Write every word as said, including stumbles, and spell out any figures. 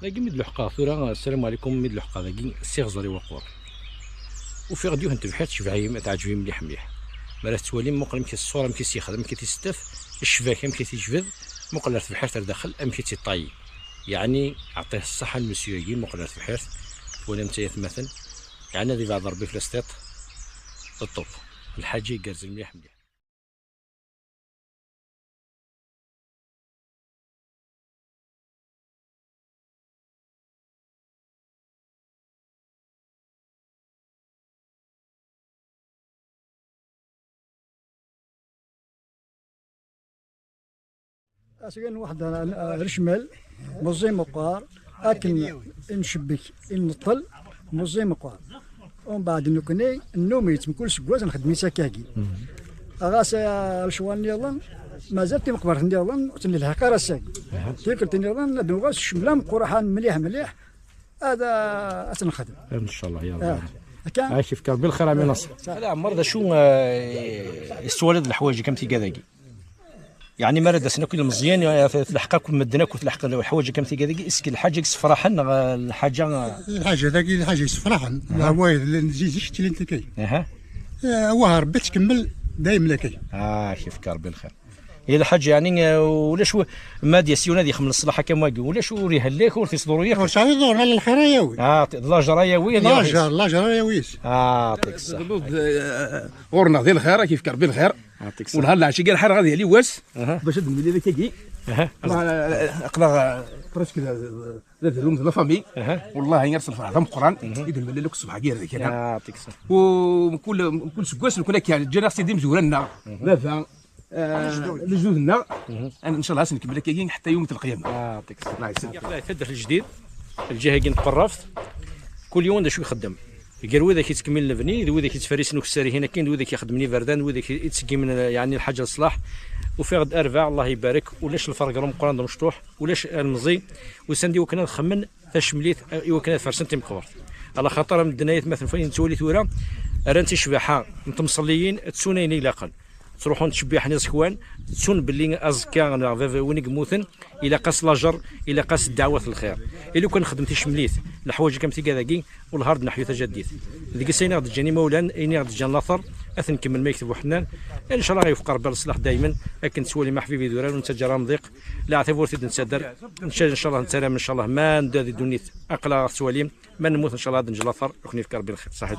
Dagi mi d-luḥqeɣ tura, السلام عليكم, mi d-luḥqeɣ dagi s iɣẓer i waqur. Ufiɣ-d yiwet n tebḥirt tecbeḥ-iyi, teɛǧeb-iyi mliḥ mliḥ. Mi ara tettwalim, muqel amek ṣṣura, amek i s-yexdem, amek i s-isteff, ccbak amek i t-yejbed, muqel ar tebḥirt ar daxel amek i tt-iṭṭayi. Yeɛni, ɛṭih ṣṣeḥḥa n monsieur-agi, muqel ar tebḥirt, twalam-tt ay atmaten, yeɛni ad ibɛed Rebbi fell-as tiṭ, ṭṭuq. Lḥaǧa igerrzen mliḥ mliḥ. Asgen waḥed, ah, rcmal, meẓẓi meqqar, akken i ncebbek, i nneṭṭel, meẓẓi meqqar. Umbeɛd nekkni, nnumi-tt mkul seggas nxeddem-itt akkagi. Ɣas, ah, lecɣal nniḍen, mazal timeqbert nniḍen ur tt-nelḥiq ara ass-agi. Tikkelt nniḍen ad nuɣal s ccemla meqqur aḥan mliḥ mliḥ, ad, ah, ad tt-nexdem. Incallah, ya Rebbi. Akka. Ad k-yefk Rebbi lxir, a Ɛmi Naṣer. Ala Ɛmer, d acu, ah, i tettwaliḍ leḥwayeǧ-ik am tigad-agi? Yeɛni, mi ara d-asen akk ilmeẓyen, tleḥq akk medden akk, tleḥq leḥwayeǧ akk am tigad-agi, est-ce que lḥaǧa i yessefraḥen neɣ lḥaǧa? Lḥaǧa dagi, lḥaǧa yessefraḥen. Aha. Leɛwayed llan zik, zik ttilin takay. Aha. Eh, wah, Rebbi tkemmel dayem lakay. Ah, ak-yefk Rebbi lxir. I lḥaǧa, yeɛni, eh, ulac w-, ma d-yas yiwen ad yexmel ṣṣlaḥ akka am wagi, ulac ur ihellek, ur t-isḍuruy. Ur sɛi ḍur, ala lxir ay yawi. Ah, t-, d lajer ay yawi, ad yawi. Lajer, lajer ay yawi. Ah, ɣur-neɣ di lxir, ak-yefk Rebbi lxir. Yɛṭik ṣṣeḥḥa. Ur nɛelleɛ ccikal ḥareɣ ad yali wass. Aha. Bac ad nemlil akkagi. Aha. Aql-aɣ, eh, presque d, d, d adrum d la famille. Aha. Wallahi, ar s lferḥ d ameqqran i d-nemlil akk ṣṣbeḥ-agi ar dagi. Yɛṭik ṣṣeḥḥa. U mkul, mkul seggas nekni akka, ǧǧan-aɣ-tt-id imezwura-nneɣ. Baba, eh, lejdud-nneɣ. Incallah ad s-nkemmel akkagi ḥetta yawm lqiyama. Yɛṭik ṣṣeḥḥa. Allah yesɛa. Taddart Lǧdid, lǧiha-agi n Tqerrabt, kul yiwen d acu ixeddem. Gar widak yettkemmilen lebni, d widak yettferrisen ukessar-ihin akken, d widak ixeddmen iberdan, d widak yettṣeggimen, yeɛni, lḥaǧa leṣlaḥ. Ufiɣ-d arbaɛ, Allah ibarek, ulac lferq gar umeqqran d umecṭuḥ, ulac ilemẓi, usan-d iwakken ad xemmen tacemlit, iwakken ad fersen timeqbert. Ɛla xaṭer, a medden, ay atmaten, ayen nettwali tura, rran-tt i ccbaḥa n temṣelliyin, ttun ayen ilaqen. Ttruḥun ttcebbiḥen iẓekwan, ttun belli aẓekka neɣ baba win i yemmuten, ilaq-as lajer, ilaq-as ddeɛwat n lxir. I lukan nxeddem ticemlit, leḥwayeǧ am tigad-agi, wellah ar d-neḥyu tajaddit. Deg-s ayen i ɣ-d-ǧǧan imawlan, ayen i ɣ-d-ǧǧan later, ad t-nkemmel ma yekteb uḥennan. Incallah ad yewfeq Rebbi leṣlaḥ daymen, akken tettwalim aḥbib idurar ur nettaǧǧa ara amḍiq, leɛtab ur t-id-nettader. Incallah, incallah nettaram, incallah ma nedda di ddunit aql-aɣ ɣ tettwalim. Ma nemmut, ncallah, ad neǧǧ later, ad ken-yefk Rebbi lxir. Ṣaḥit.